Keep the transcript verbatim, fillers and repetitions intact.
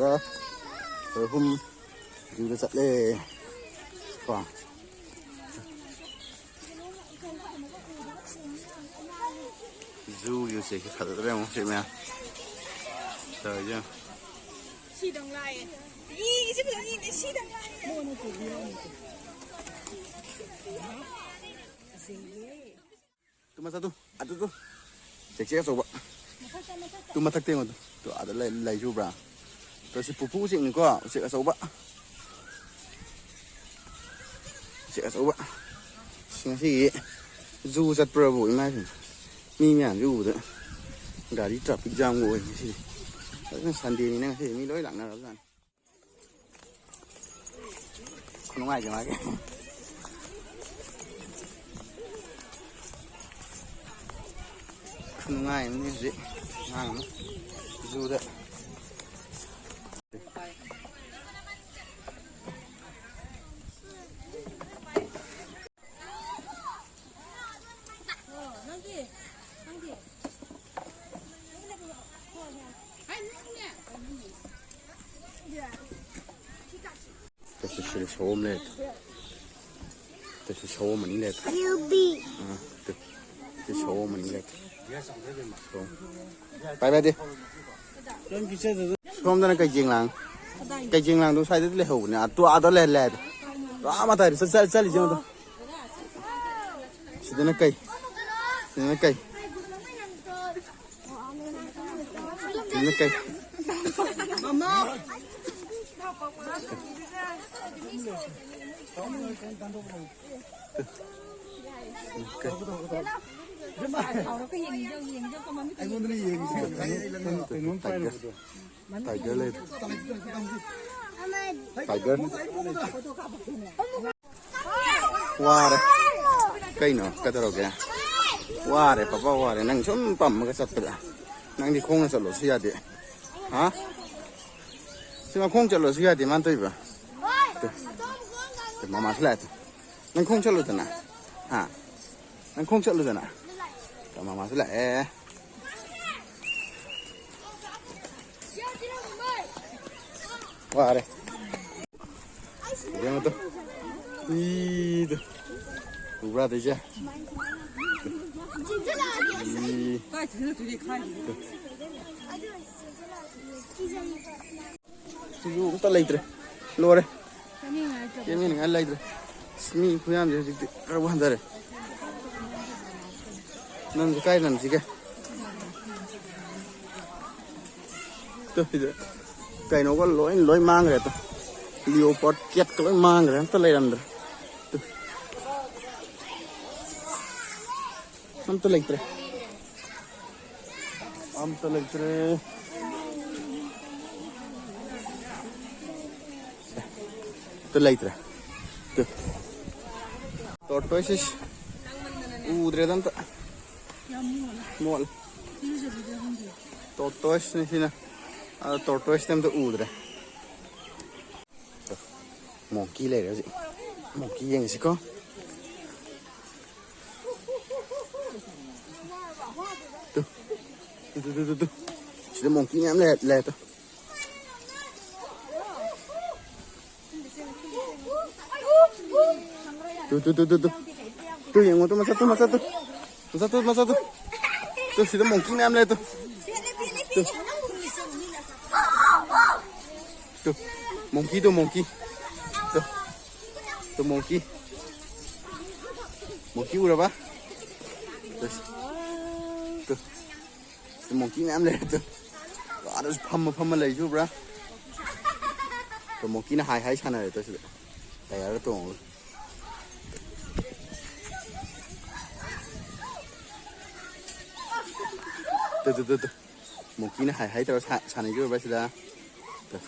ꯑꯩꯈꯣꯏ ꯑꯍꯨꯝ ꯖꯨꯗ ꯆꯠꯂꯦ ꯀꯣ꯫ ꯖꯨꯒꯤ ꯎꯆꯦꯛꯁꯤ ꯐꯖꯗ꯭ꯔꯥ ꯌꯦꯡꯉꯣ ꯁꯤ ꯃꯌꯥꯝ ꯇꯧꯔꯤꯁꯦ ꯌꯦꯡꯉꯣ꯫ ꯁꯤꯗꯪ ꯂꯥꯛꯑꯦ꯫ ꯌꯦꯡꯉꯤꯁꯤ ꯐꯖꯅ ꯌꯦꯡꯉꯦ ꯁꯤꯗꯪ ꯂꯥꯛꯑꯦ꯫ ꯇꯨ ꯃꯆꯥ ꯇꯨ ꯑꯗꯨ ꯇꯨ ꯆꯦꯛꯆꯦꯛ ꯑꯆꯧꯕ꯫ ꯇꯨ ꯃꯊꯛꯇ ꯌꯦꯡꯉꯣ ꯇꯨ꯫ ꯇꯨ ꯑꯥꯗ ꯂꯩ ꯂꯩꯖꯨꯕ꯭ꯔꯥ? ꯇꯨ ꯁꯤ ꯄꯨꯄꯨ ꯎꯆꯦꯛꯅꯤꯀꯣ, ꯎꯆꯦꯛ ꯑꯆꯧꯕ꯫ ꯎꯆꯦꯛ ꯑꯆꯧꯕ꯫ ꯁꯤ ꯉꯁꯤꯒꯤ ꯖꯨ ꯆꯠꯄ꯭ꯔꯕꯨ ꯏꯃꯥꯏ ꯄꯦꯝꯃ꯫ ꯃꯤ ꯃꯌꯥꯝꯁꯤ ꯎꯕꯗ ꯒꯥꯔꯤ ꯇ꯭ꯔꯥꯐꯤꯛ ꯖꯥꯝꯒ ꯑꯣꯏ ꯉꯁꯤꯗꯤ꯫ ꯐꯖꯅ ꯁꯟꯗꯦꯅꯤꯅ ꯉꯁꯤꯗꯤ ꯃꯤ ꯂꯣꯏ ꯂꯥꯛꯅꯔꯕꯖꯥꯠꯅꯤ꯫ ꯈꯨꯅꯨꯡꯉꯥꯏꯁꯦ ꯃꯥꯒꯤ꯫ ꯈꯨꯅꯨꯡꯉꯥꯏ ꯑꯃꯅꯤ ꯍꯧꯖꯤꯛ ꯑꯉꯥꯡ ꯑꯃ ꯖꯨꯗ꯫ ꯀꯩꯁꯨ ꯁꯤꯗ ꯁꯑꯣꯝ ꯂꯩꯔꯦ꯫ ꯀꯩꯁꯨ ꯁꯑꯣꯝ ꯑꯅꯤ ꯂꯩꯔꯦ꯫ ꯑꯥ, ꯇꯨ꯫ ꯁꯤ ꯁꯑꯣꯝ ꯑꯅꯤ ꯂꯩꯔꯦ꯫ ꯁꯑꯣꯝ꯫ ꯄꯥꯏ ꯄꯥꯏꯗꯦ꯫ ꯁꯣꯝꯗꯅ ꯀꯩ ꯌꯦꯡꯂꯥꯡ? ꯀꯩ ꯌꯦꯡꯂꯥꯡꯗꯣ ꯁ꯭ꯋꯥꯏꯗꯗꯤ ꯂꯩꯍꯧꯕꯅꯦ꯫ ꯑꯥ, ꯇꯨ ꯑꯥꯗ ꯂꯩꯍꯜꯂꯦ ꯍꯥꯏꯗꯣ꯫ ꯑꯥ ꯃꯇꯥꯏꯗ ꯆꯠ-, ꯆꯠ-, ꯆꯠꯂꯤꯁꯦ ꯌꯦꯡꯉꯣ ꯇꯨ꯫ ꯁꯤꯗꯅ ꯀꯩ? ꯁꯤꯗꯅ ꯀꯩ? ꯁꯤꯗꯅ ꯀꯩ? ꯀꯩ? ꯑꯩꯉꯣꯟꯗꯅ ꯌꯦꯡꯉꯤꯁꯦ ꯀꯩꯅꯣꯝ ꯄꯥꯏꯔꯨꯕꯗꯣ꯫ ꯇꯥꯏꯒꯔ ꯂꯩꯔꯦ꯫ ꯇꯥꯏꯒꯔ꯫ ꯋꯥꯔꯦ꯫ ꯀꯩꯅꯣ? ꯀꯩꯗꯧꯔꯒꯦ? ꯋꯥꯔꯦ, ꯄꯥꯄꯥ ꯋꯥꯔꯦ꯫ ꯅꯪ ꯁꯨꯝ ꯄꯝꯃꯒ ꯆꯠꯄꯗ꯫ ꯅꯪꯗꯤ ꯈꯣꯡꯅ ꯆꯠꯂꯣꯁꯨ ꯌꯥꯗꯦ꯫ ꯍꯥ? ꯁꯤ ꯃꯈꯣꯡ ꯆꯠꯂꯣꯁꯨ ꯌꯥꯗꯦ, ꯃꯥꯅ ꯇꯧꯔꯤꯕ꯫ ꯇꯨ꯫ ꯇꯨ, ꯃꯃꯥꯁꯨ ꯂꯥꯛꯑꯦ꯫ ꯅꯪ ꯈꯣꯡ ꯆꯠꯂꯨꯗꯅ꯫ ꯍꯥ? ꯅꯪ ꯈꯣꯡ ꯆꯠꯂꯨꯗꯅ꯫ ꯇꯨ, ꯃꯃꯥꯁꯨ ꯂꯥꯛꯑꯦ꯫ ꯋꯥꯔꯦ꯫ ꯌꯦꯡꯉꯣ ꯇꯨ꯫ ꯏꯗꯨ꯫ ꯎꯕ꯭ꯔꯥ ꯑꯗꯩꯁꯦ? ꯏ꯫ ꯁꯤꯁꯨ ꯑꯝꯇ ꯂꯩꯇ꯭ꯔꯦ꯫ ꯂꯣꯏꯔꯦ꯫ ꯆꯦꯟꯃꯤꯟꯅꯤꯡꯉꯥꯏ ꯂꯩꯇ꯭ꯔꯦ꯫ ꯑꯁ, ꯃꯤ ꯈꯨꯌꯥꯝꯁꯦ ꯍꯧꯖꯤꯛꯇꯤ ꯈꯔꯕꯨ ꯍꯟꯊꯔꯦ꯫ ꯅꯪꯁꯨ ꯀꯥꯏ ꯅꯟꯁꯤꯒꯦ? ꯇꯨ, ꯁꯤꯗ ꯀꯩꯅꯣꯒ ꯂꯣꯏ, ꯂꯣꯏ ꯃꯥꯡꯈ꯭ꯔꯦ꯫ ꯇꯨ, ꯂꯤꯑꯣꯄꯥꯔꯠ ꯀꯦꯠꯀ ꯂꯣꯏ ꯃꯥꯡꯈ꯭ꯔꯦ, ꯑꯝꯇ ꯂꯩꯔꯝꯗ꯭ꯔꯦ꯫ ꯇꯨ, ꯑꯝꯇ ꯂꯩꯇ꯭ꯔꯦ꯫ ꯑꯝꯇ ꯂꯩꯇ꯭ꯔꯦ꯫ ꯑꯝꯇ ꯂꯩꯇ꯭ꯔꯦ꯫ ꯇꯨ꯫ ꯇꯣꯔꯇꯣꯏꯁꯦꯁ ꯎꯗ꯭ꯔꯦꯗ ꯑꯝꯇ꯫ ꯃꯣꯠꯂꯦ꯫ ꯇꯣꯔꯇꯣꯏꯁꯅꯤ ꯁꯤꯅ꯫ ꯑꯗꯣ ꯇꯣꯔꯇꯣꯏꯁꯇꯤ ꯑꯝꯇ ꯎꯗ꯭ꯔꯦ꯫ ꯃꯣꯡꯀꯤ ꯂꯩꯔꯦ ꯍꯧꯖꯤꯛ꯫ ꯃꯣꯡꯀꯤ ꯌꯦꯡꯉꯁꯤꯀꯣ꯫ ꯇꯨ꯫ ꯇꯨ, ꯇꯨ, ꯇꯨ, ꯇꯨ, ꯇꯨ꯫ ꯁꯤꯗ ꯃꯣꯡꯀꯤ ꯃꯌꯥꯝ ꯂꯩꯔꯦ, ꯂꯩꯔꯦ ꯇꯨ꯫ ꯇꯨ, ꯇꯨ, ꯇꯨ, ꯇꯨ, ꯇꯨ꯫ ꯇꯨ ꯌꯦꯡꯉꯣ ꯇꯨ, ꯃꯆꯥ ꯇꯨ, ꯃꯆꯥ ꯇꯨ꯫ ꯃꯆꯥ ꯇꯨ, ꯃꯆꯥ ꯇꯨ꯫ ꯇꯨ, ꯁꯤꯗ ꯃꯣꯡꯀꯤ ꯃꯌꯥꯝ ꯂꯩꯔꯦ ꯇꯨ꯫ ꯇꯨ꯫ ꯇꯨ꯫ ꯃꯣꯡꯀꯤ ꯇꯨ, ꯃꯣꯡꯀꯤ꯫ ꯇꯨ꯫ ꯇꯨ, ꯃꯣꯡꯀꯤ꯫ ꯃꯣꯡꯀꯤ ꯎꯔꯕ? ꯇꯨ꯫ ꯇꯨ꯫ ꯇꯨ, ꯃꯣꯡꯀꯤ ꯃꯌꯥꯝ ꯂꯩꯔꯦ ꯇꯨ꯫ ꯑꯥꯗꯁꯨ ꯐꯝꯃ ꯐꯝꯃ ꯂꯩꯁꯨ ꯎꯕ꯭ꯔꯥ? ꯇꯨ, ꯃꯣꯡꯀꯤꯅ ꯍꯥꯏ ꯍꯥꯏ ꯁꯥꯟꯅꯔꯦ ꯇꯨ ꯁꯤꯗ꯫ ꯇꯌꯥꯔꯗ ꯇꯣꯡꯉꯒ꯫ ꯇꯨ, ꯇꯨ, ꯇꯨ, ꯇꯨ꯫ ꯃꯣꯡꯀꯤꯅ ꯍꯥꯏ ꯍꯥꯏ ꯇꯧꯔ ꯁꯥ-, ꯁꯥꯟꯅꯈꯤꯕ ꯁꯤꯗ꯫ ꯇꯨ꯫